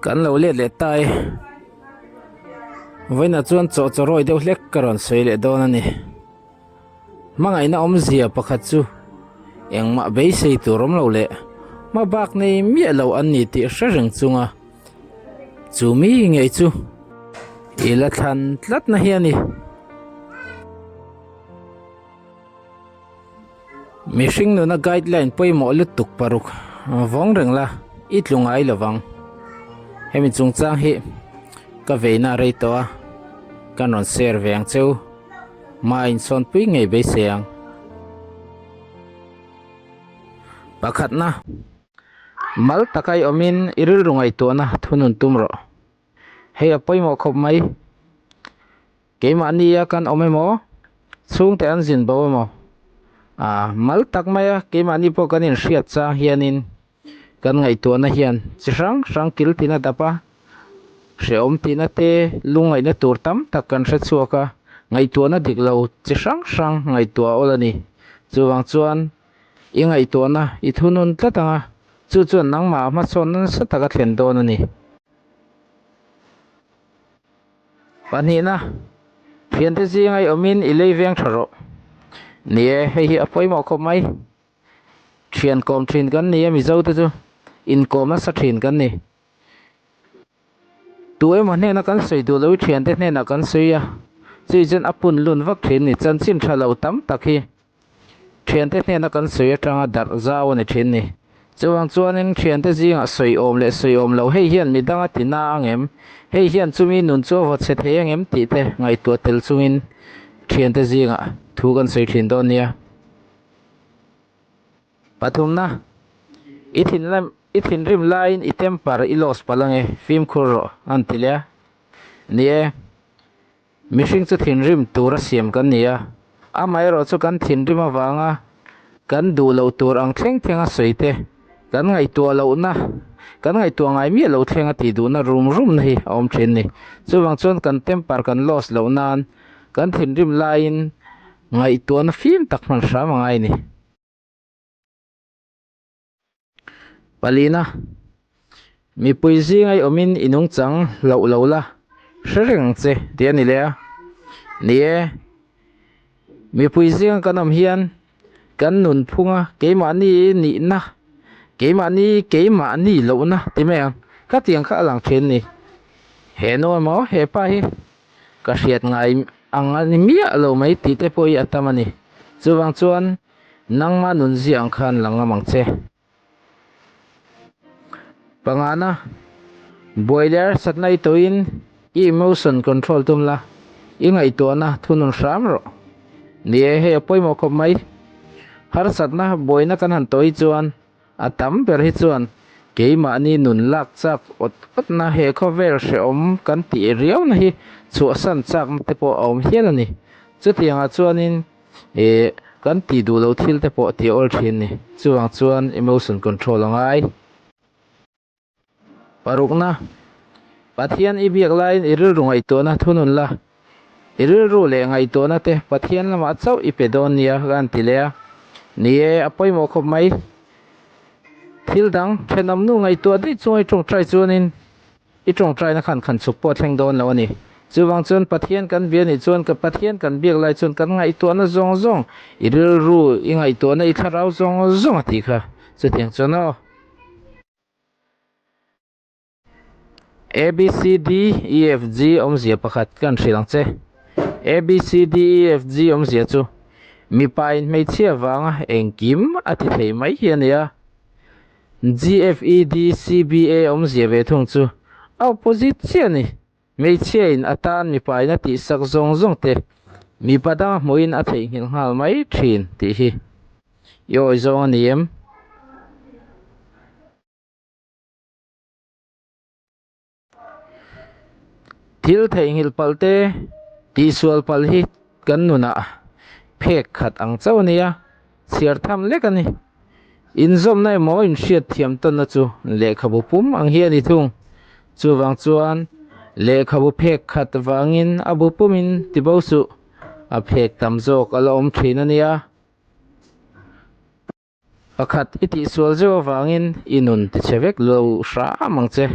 Kan lo let leh ta e. Vawiinah chuan chaw chaw rawi deuh hlek ka rawn sawi leh dawn a ni. Hmangaihna awmzia pakhat chu engmah beisei tur awm lo leh hma bak nei miah lo an ni tih hre reng chunga chu mi ngei chu i la thlan tlatna hi a ni. Mihring nuna guideline pawimawh lutuk paruk vawng reng la i tlu ngai lo vang. Hemi chungchang hi ka veina rei tawh a, kan rawn share ve ang cheu. Hma insawnpui ngei beisei ang. Pakhatna, mal taka i awmin i rilru ngaihtuahna thunun tum rawh. Hei a pawimawh khawp mai. Keimahnia kan awm emaw, chhungte an zin bo emaw, ah mal tak maia keimahni pawh kan inhriat chang hianin kan ngaihtuahna hian chi hrang hrang kil tina dap a, hrehawm tihna te lungngaihna tur tam tak kan hre chhuak a, ngaihtuahna dik lo chi hrang hrang ngaihtuah a awl a ni. Chuvang chuan i ngaihtuahna i thunun tlat ang a, chu chuan nangmah hmasawnna nasa taka thlen dawn a ni. Pahnihna, thiante zinga i awmin i lei veng tha rawh. Ni e, hei hi a pawimawh khawp mai. Thian kawm thin kan ni a Mizo te chu inkawm nasa thin kan ni. Tu emaw hnena kan sawi duh lo i thiante hnenah kan sawi a, chui chuan a pun lun vak thin ni. Chanchin tha lo tam tak hi Thiante hnena kan sawi atanga darh zau a ni thin ni. Chuvang chuanin thiante zingah sawi awm leh sawi awm lo hei hian midang a ti na ang em? Hei hian chumi nun chu a vaw chhe thei ang em tih te ngaihtuah tel chungin thiante zingah thu kan sawi thin dawn nia. Pathumna, I thinrim i thinrim laiin i temper i loss palh ange, fimkhur rawh an ti leh a. Ni e. Mihring chu thinrim tura siam kan ni a, amaherawh chu kan thinrim avanga kan duh loh tur ang thleng thleng a sawi te, kan ngaihtuah lohna, kan ngaihtuah ngai miah loh thleng a tih duhna rum rumna hi a awm thin a ni. Chuvang chuan kan temper kan loss loh nan kan thinrim laiin ngaihtuahna fim tak hman hram a ngai a ni. Palina, Mipui zinga i awmin i nungchang hlauh lo la, hre reng ang che tih a ni leh a. Ni e, mipui zinga kan awm hian kan nunphunga keimahni nihna, keimahni keimahni lohna ti mai ang, khatiang kha a lang thin a ni. He nu emaw he pa hi ka hriat ngai ang a ni miah lo mai tih te pawh hi a tam a ni. Chuvang chuan Nangma nun ziah ang khan la ngam ang che. Pangana, buai leh harsatna i tawhin i emotion control tum la, i ngaihtuahna thunun hram rawh. Ni e, hei a pawimawh khawp mai. Harsatna buaina kan han tawh hi chuan a tam ber hi chuan keimahni nun lak chak awt awtna he khawvel hrehawm kan tih riauna hi chhuahsan chakna te pawh a awm hial a ni. Chutiangah chuanin Ih, kan tih duh loh thil te pawh tih a awl thin ni. Chuvang chuan emotion control a ngai. Parukna, Pathian i biak laiin i rilru ngaihtuahna thunun la. I rilru leh ngaihtuahna te Pathian lamah chauh i pe dawn nia ka han ti leh a. Ni e, a pawimawh khawp mai. Thil dang, thenawmnu ngaihtuah daih chunga i tawngtai chuanin I tawngtaina khan khan chhuk pawh a thleng dawn lo a ni. Chuvang chuan Pathian kan bia nih chuan ka Pathian kan biak lai chuan kan ngaihtuahna zawng zawng, i rilru, i ngaihtuahna, i thlarau zawng zawng a tih kha. Chutiang chuan aw. A B C D E F G awmzia pakhat kan hrilh ang che. A B C D E F G awmzia chu mipa in hmeichhia vanga engkim a ti thei mai hi a ni a. GFEDCBA awmzia ve thung chu a opposite chiah a ni. Hmeichhia in a tan mipa in a tihsak zawng zawng te mipa dang a hmuhin a theihnghilh nghal mai thin tih hi i awi zawng a ni em? Thil theihnghilh palh te tihsual palh hi kan nunah phek khat ang chauh a nia, chhiar tham lek a ni. Inzawmna emaw inhriat thiam tawnna chu lehkhabu pum ang hi a ni thung. Chuvang chuan lehkhabu phek khat vangin a bu pumin tibo suh, a phek tam zawk a la awm thin a nia. Pakhat i tihsual zeuh avangin i nun tichhe vek lo hram ang che.